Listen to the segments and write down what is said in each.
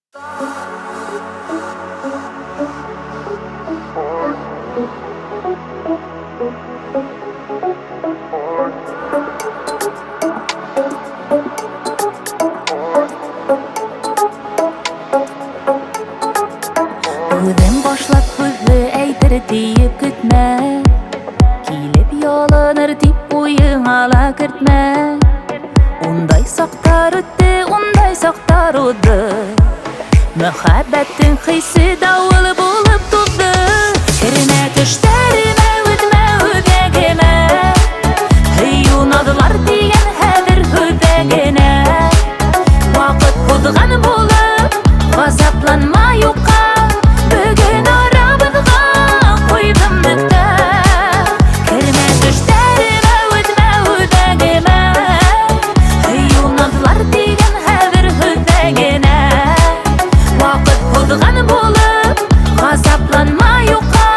Үҙем башлап һүҙҙе әйтер тиеп көтмә. Килеп ялыныр тип уйыңа ла кертмә. Ундай саҡтар үтте, ундай саҡтар уҙҙы. Мөхәббәттең хисе дауыл булып туҙҙы. Кермә төштәремә, үтмә үҙәгемә. Һөйөү наҙлар тигән хәҙер һүҙҙә генә. Ваҡыт һуҙған булып, ғазапланма юҡҡа. Бөгөн арабыҙға ҡуйҙым нөктә. Кермә төштәремә, үтмә үҙәгемә. Һөйөү наҙлар тигән хәҙер һүҙҙә генә. Ваҡыт һуҙған булып, ғазапланма юҡҡа.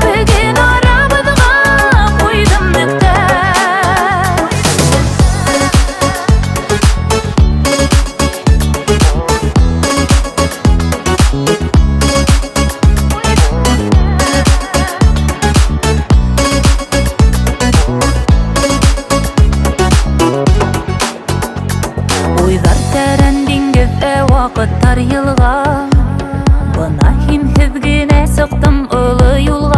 Бөгөн арабыҙға ҡуйҙым нөктә. Уйҙар тәрән диңгеҙҙә, ваҡыттар йылға. Бына һинһеҙ генә сыҡтым оло юлға.